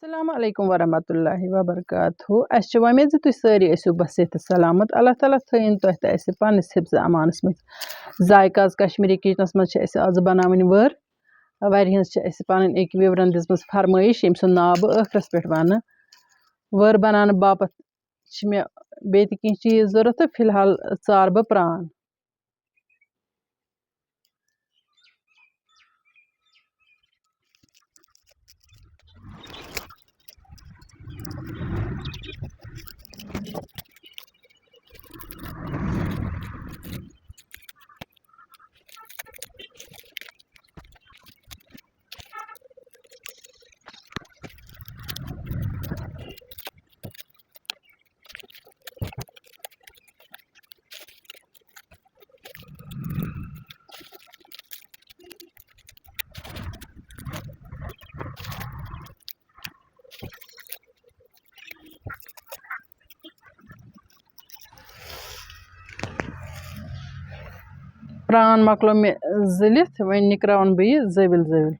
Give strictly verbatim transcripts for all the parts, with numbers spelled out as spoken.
السلام علیکم ورحمۃ اللہ وبرکاتہ۔ اَسہِ چھِ وۄمید زِ تُہۍ سٲری ٲسِو بصحت تہٕ سلامت۔ اللہ تعالیٰ تھٲیِن تۄہہِ تہٕ اَسہِ پنٛنِس حِفظِ امانَس منٛز۔ ذایقہ آز کشمیٖری کِچنَس منٛز چھِ اَسہِ آز بَناوٕنۍ وٲر۔ وَرِ ہٕنٛز چھِ اَسہِ پَنٕنۍ أکۍ viewerن دِژمٕژ فرمٲیش، ییٚمہِ سُنٛد ناو بہٕ ٲخرَس پٮ۪ٹھ وَنہٕ۔ وٲر بَناونہٕ باپَتھ چھِ مےٚ بیٚیہِ تہِ کینٛہہ چیٖز ضوٚرَتھ، تہٕ فی الحال ژارٕ بہٕ پرٛان۔ پرٛان مۄکلو مےٚ زٕلِتھ، وۄنۍ نِکراوَن بہٕ یہِ زٲوِل زٲوِل۔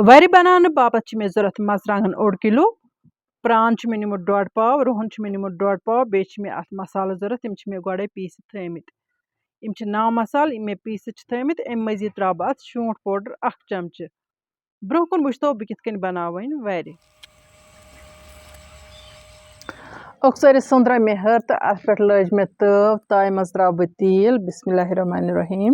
وَرِ بَناونہٕ باپَتھ چھِ مےٚ ضوٚرَتھ مَرژٕوانٛگَن اوٚڑ کِلوٗ، پرٛان چھُ مےٚ نیُمُت ڈۄڈ پاو، رُہَن چھُ مےٚ نیُمُت ڈۄڈ پاو، بیٚیہِ چھِ مےٚ اَتھ مصالہٕ ضوٚرَتھ، تِم چھِ مےٚ گۄڈَے پیٖسِتھ تھٲیمٕتۍ۔ یِم چھِ نَو مصالہٕ، یِم مےٚ پیٖسِتھ چھِ تھٲیمٕتۍ۔ اَمہِ مٔزیٖد ترٛاوٕ بہٕ اَتھ شونٛٹھ powder اَکھ چَمچہٕ۔ برٛونٛہہ کُن وٕچھتو بہٕ کِتھ کٔنۍ بَناوٕ وۄنۍ وَرِ۔ اوٚکژٲرِس سوٚنٛدرٲے مےٚ ہَر تہٕ اَتھ پٮ۪ٹھ لٲج مےٚ تٲو۔ تایہِ منٛز ترٛاوٕ بہٕ تیٖل۔ بسم اللہ الرحمن الرحیم۔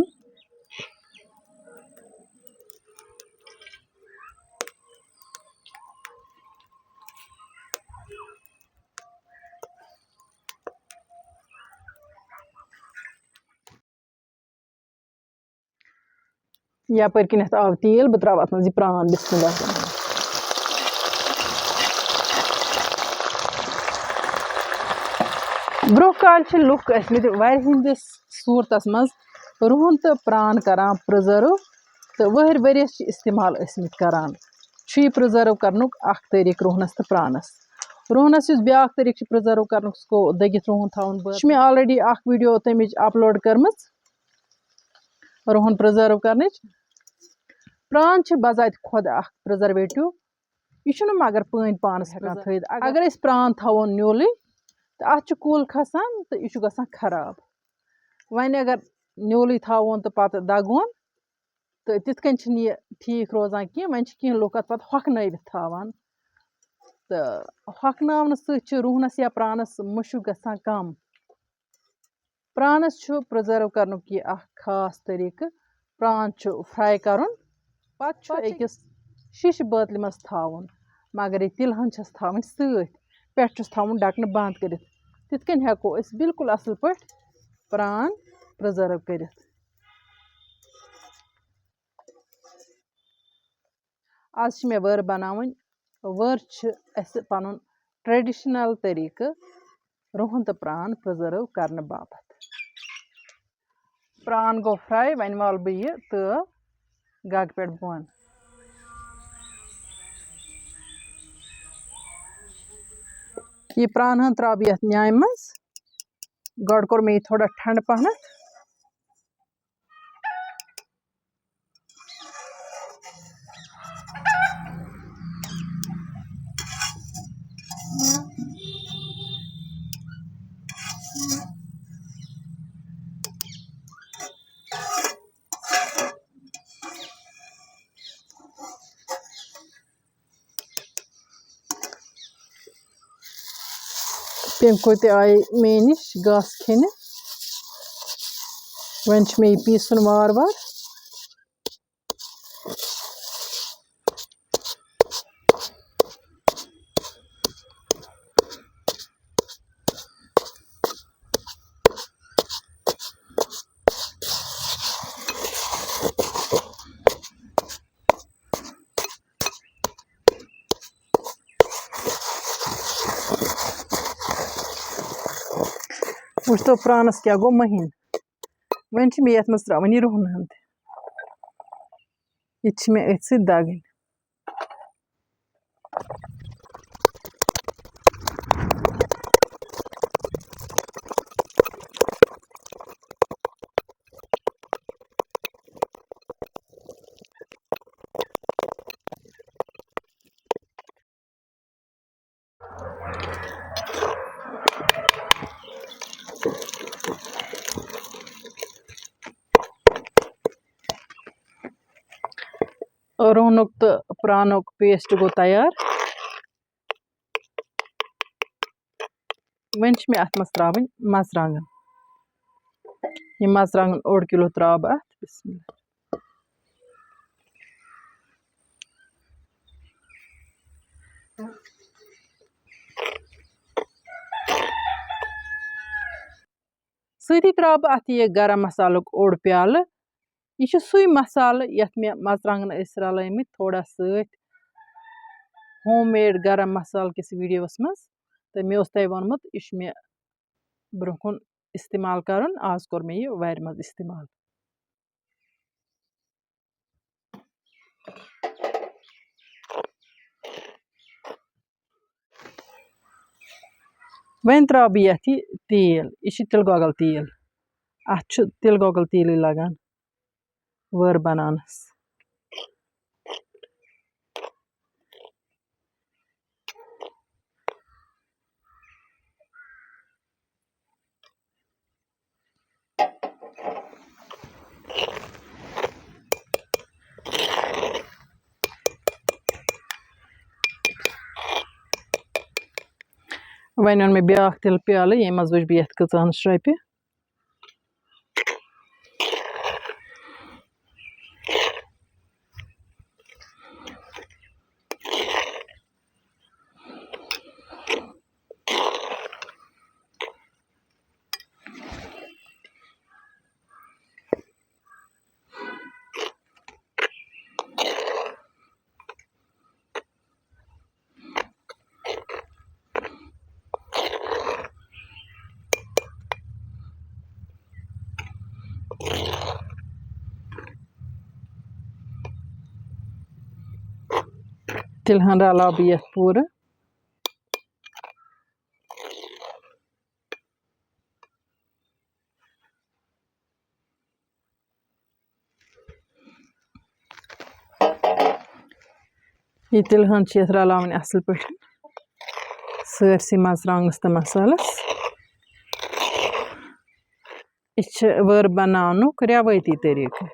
یَپٲرۍ کِنٮ۪تھ آو تیٖل، بہٕ ترٛاوٕ اَتھ منٛز یہِ پرٛان۔ بسم اللہ الرحمن الرحیم۔ برٛونٛہہ کالہِ چھِ لُکھ ٲسمٕتۍ وَرِ ہٕنٛدِس صوٗرتَس منٛز رُہَن تہٕ پرٛان کَران preserve، تہٕ وٕہٕرۍ ؤرِیَس چھِ استعمال ٲسمٕتۍ کَران۔ چھُ یہِ preserve کَرنُک اَکھ طریٖقہٕ رُہنَس تہٕ پرٛانَس۔ رُہنَس یُس بیٛاکھ طریٖقہٕ چھُ preserve کَرنُک، سُہ گوٚو دٔگِتھ رُہَن تھاوُن بٲر۔ چھِ مےٚ already اَکھ video تَمِچ upload کٔرمٕژ۔ رُہَن preserve کَرنٕچ۔ پرٛان چھِ بذاتِ خۄد اَکھ preservative۔ یہِ چھُنہٕ مگر پٲنۍ پانَس ہٮ۪کان preserve تھٲیِتھ۔ اگر أسۍ پرٛان تھاوون نیوٗلٕے، تہٕ اَتھ چھُ کُل کھَسان تہٕ یہِ چھُ گژھان خراب۔ وۄنۍ اگر نیوٗلٕے تھاوون تہٕ پَتہٕ دَگون، تہٕ تِتھ کٔنۍ چھِنہٕ یہِ ٹھیٖک روزان کینٛہہ۔ وۄنۍ چھِ کینٛہہ لُکھ اَتھ پَتہٕ ہۄکھنٲوِتھ تھاوان، تہٕ ہۄکھناونہٕ سۭتۍ چھِ رُہنَس یا پرٛانَس مُشُک گژھان کَم۔ پرٛانَس چھُ preserve کَرنُک یہِ اَکھ خاص طریٖقہٕ۔ پرٛان چھُ fry کَرُن، پَتہٕ چھُ پَتہٕ چھُ أکِس شیٖشہٕ بٲتلہِ منٛز تھاوُن، مگر یہِ تِلہٕ ہَن چھَس تھاوٕنۍ سۭتۍ، پٮ۪ٹھ چھُس تھاوُن ڈَکھنہٕ بنٛد کٔرِتھ۔ تِتھ کٔنۍ ہٮ۪کو أسۍ بالکل اَصٕل پٲٹھۍ پرٛان preserve کٔرِتھ۔ آز چھِ مےٚ وٲر بَناوٕنۍ۔ وٲر چھِ اَسہِ پَنُن traditional طریٖقہٕ رُہَن تہٕ پرٛان preserve کَرنہٕ باپَتھ۔ پرٛان گوٚو fry، وۄنۍ والہٕ بہٕ یہِ تہٕ گَگہٕ پٮ۪ٹھ بۄن۔ یہِ پرٛان ہَن ترٛاوٕ بہٕ یَتھ نیامہِ منٛز۔ گۄڈٕ کوٚر مےٚ یہِ تھوڑا ٹھنٛڈٕ پَہنَتھ۔ پِنکو تہِ آیہِ مےٚ نِش گاسہٕ کھیٚنہِ۔ وۄنۍ چھُ مےٚ یہِ پیٖسُن وارٕ وارٕ۔ وٕچھتو پرٛانَس کیٛاہ گوٚو مٔہِنۍ۔ وۄنۍ چھِ مےٚ یَتھ منٛز ترٛاوٕنۍ یہِ رُہنہٕ ہن تہِ۔ یہِ تہِ چھِ مےٚ أتھۍ سۭتۍ دَگٕنۍ۔ روہنُک تہٕ پرٛانُک paste گوٚو تیار۔ وۄنۍ چھِ مےٚ اَتھ منٛز ترٛاوٕنۍ مَرژٕوانٛگَن۔ یہِ مَرژٕوانٛگَن اوٚڑ کِلوٗ ترٛاوٕ بہٕ اَتھ۔ بسم اللہ۔ سۭتی ترٛاوٕ بہٕ اَتھ یہِ گرم مصالُک اوٚڑ پیالہٕ۔ یہِ چھُ سُے مصالہٕ یَتھ مےٚ مَرژٕوانٛگَن ٲسۍ رَلٲومٕتۍ تھوڑا سۭتۍ home made گرم مصالہٕ کِس videoس منٛز۔ تہٕ مےٚ اوس تۄہہِ ووٚنمُت، یہِ چھُ مےٚ برٛونٛہہ کُن استعمال کَرُن۔ آز کوٚر مےٚ یہِ وارِ منٛز استعمال۔ وۄنۍ ترٛاوٕ بہٕ یَتھ یہِ تیٖل۔ یہِ چھُ تِلہٕ گۄگُل تیٖل۔ اَتھ چھُ تِلہٕ گۄگُل تیٖلٕے لَگان وٲر بَناونَس۔ وۄنۍ اوٚن مےٚ بیٛاکھ تِلہٕ پیالہٕ، ییٚمہِ منٛز وٕچھ بہٕ یَتھ کۭژاہَن شرٛۄپہِ۔ تِلہٕ ہن رلاوٕ بہٕ یتھ پوٗرٕ۔ یہِ تِلہٕ ہن چھِ یتھ رلاوٕنۍ اصل پٲٹھۍ سٲرسٕے مرژٕوانٛگنس تہٕ مسالس۔ یہِ چھِ وٲر بناونُک رٮ۪وٲیتی طریٖقہٕ۔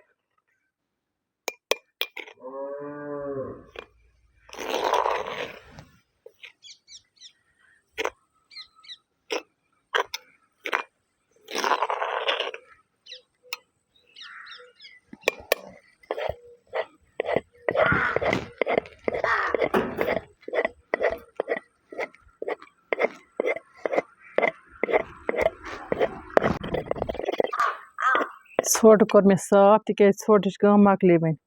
ژھوٚٹ کوٚر مےٚ صاف، تِکیٛازِ ژھوٚٹٕچ کٲم مۄکلے وۄنۍ۔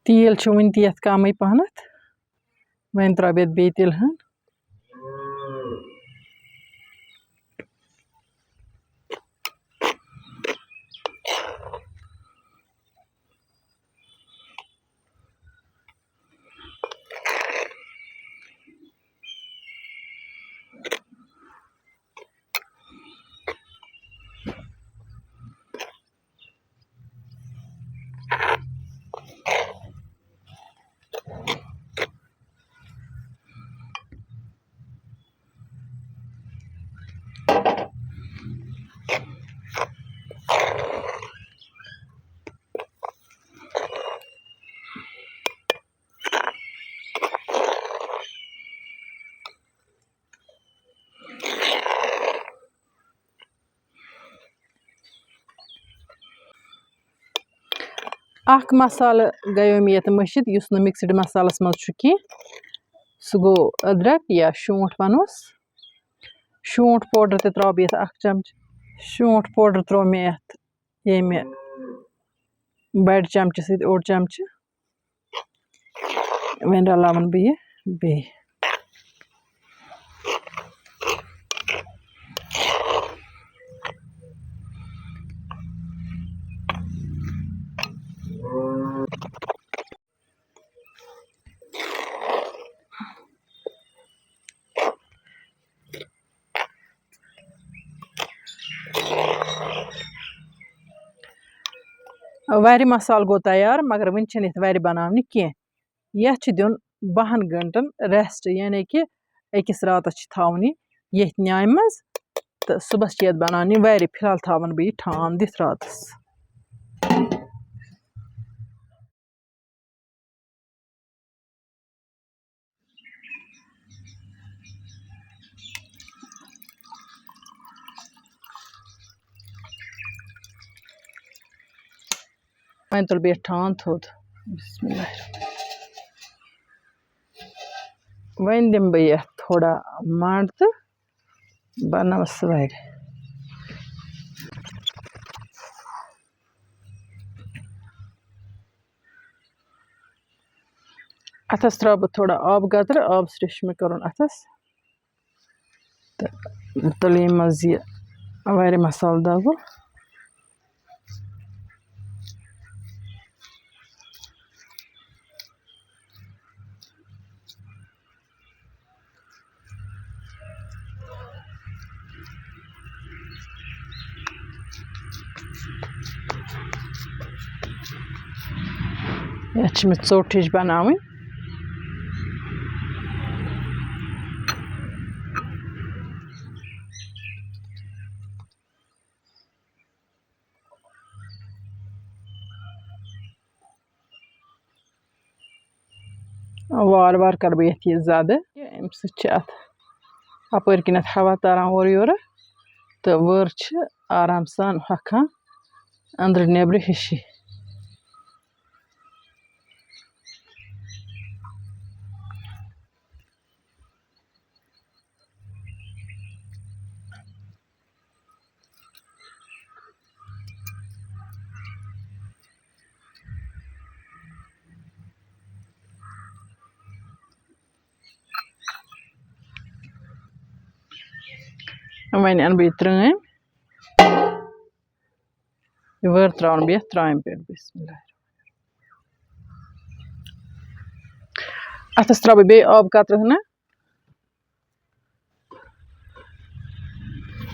تیٖل چھُ وُنہِ تہِ یَتھ کَمٕے پَہنَتھ۔ وۄنۍ ترٛاوٕ بہٕ یَتھ بیٚیہِ تِلہٕ ہن۔ اکھ مسالہٕ گٔیو مےٚ یَتھ مٔشِتھ، یُس نہٕ mixed مسالس منٛز چھُ کینٛہہ، سُہ گوٚو أدرَک یا شونٛٹھ وَنوس۔ شونٛٹھ powder تہِ ترٛاوٕ بہٕ یَتھ اکھ چمچہٕ۔ شونٛٹھ powder ترٛوو مےٚ یَتھ ییٚمہِ بَڑِ چمچہٕ سۭتۍ اوٚڑ چمچہٕ۔ وۄنۍ رلاوَن بہٕ یہِ بیٚیہِ۔ وَرِ مصالہٕ گوٚو تیار، مگر وٕنہِ چھِنہٕ یَتھ وَرِ بَناونہِ کینٛہہ۔ یَتھ چھُ دیُن بَہَن گٲنٛٹَن rest، یعنی کہِ أکِس راتَس چھِ تھاوُن یہِ ییٚتھۍ نیامہِ منٛز، تہٕ صُبحَس چھِ یَتھ بَناونہِ وَرِ۔ فِلحال تھاوَن بہٕ یہِ ٹھانٛڈ دِتھ راتَس۔ وۄنۍ تُل بہٕ یَتھ ٹھانٛڈ تھوٚد۔ بسم اللہ الرحمن الرحیم۔ وۄنۍ دِمہٕ بہٕ یَتھ تھوڑا مَنٛڈ تہٕ بَناوَس وَرِ۔ اَتھَس ترٛاوٕ بہٕ تھوڑا آبہٕ قطرٕ، آبہٕ سرٛیٚہہ چھُ مےٚ کَرُن اَتھَس۔ تہٕ تُلہٕ ییٚمہِ منٛز یہِ وَرِ مصالہٕ دَگُن۔ یَتھ چھِ مےٚ ژوٚٹ ہِش بَناوٕنۍ۔ وارٕ وارٕ کَرٕ بہٕ یَتھ یہِ زَدٕ۔ اَمہِ سۭتۍ چھِ اَتھ اَپٲرۍ کِنٮ۪تھ ہوا تَران اورٕ یورٕ، تہٕ وٲر چھِ آرام سان ہۄکھان أنٛدرٕ نٮ۪برٕ ہِشی۔ وۄنۍ اَنہٕ بہٕ یہِ ترٛٲمۍ۔ یہِ وٲر ترٛاوَن بہٕ یَتھ ترٛامہِ پٮ۪ٹھ۔ بسم اللہ۔ اَتھَس ترٛاوٕ بہٕ بیٚیہِ آبہٕ قطرٕ ہنا۔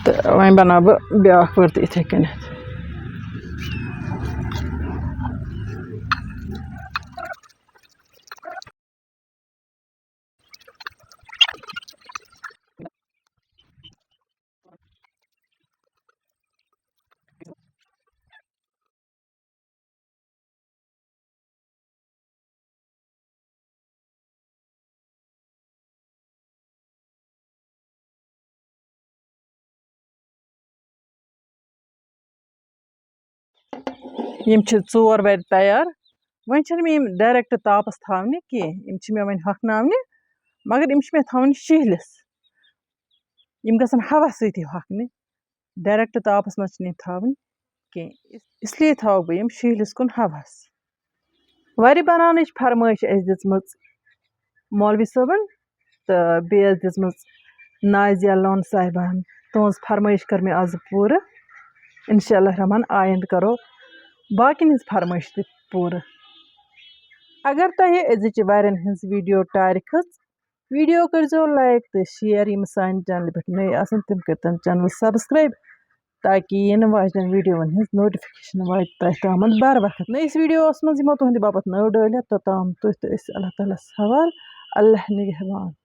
تہٕ وۄنۍ بَناوٕ بہٕ بیٛاکھ وٲر تہِ یِتھَے کٔنٮ۪تھ۔ یِم چھِ ژور وَرِ تیار۔ وۄنۍ چھِنہٕ مےٚ یِم direct تاپَس تھاونہِ کینٛہہ، یِم چھِ مےٚ وۄنۍ ہۄکھناونہِ، مگر یِم چھِ مےٚ تھاوٕنۍ شِہلِس۔ یِم گژھن ہوا سۭتی ہۄکھنہِ، direct تاپَس منٛز چھِنہٕ یِم تھاوٕنۍ کینٛہہ، اس-، اس لیے تھاوٕ بہٕ یِم شِہلِس کُن ہواہَس۔ وَرِ بَناونٕچ فرمٲیش اَسہِ دِژمٕژ مولوی صٲبَن، تہٕ بیٚیہِ ٲس دِژمٕژ نازیہ لون صاحبَن۔ تُہٕنٛز فرمٲیش کٔر مےٚ آز پوٗرٕ۔ اِنشاء اللہ الرحمن آیِنٛدٕ کَرو باقیَن ہٕنٛز فرمٲیش تہِ پوٗرٕ۔ اگر تۄہہِ أزِچ وَرٮ۪ن ہٕنٛز video ٹارِ کھٔژ، video کٔرۍزیو like تہٕ share۔ یِم سانہِ channel پٮ۪ٹھ نٔے آسَن، تِم کٔرۍتَن channel subscribe، تاکہِ یِنہٕ واجنٮ۪ن videoوَن ہٕنٛز notification واتہِ تۄہہِ تامَتھ بر وقت۔ نٔیِس videoوَس منٛز یِمو تُہٕنٛدِ باپَتھ نٔو ڈٲلِتھ، توٚتام تُہۍ تہٕ أسۍ اللہ تعالیٰ ہَس حوال۔ اللہ نگہبان۔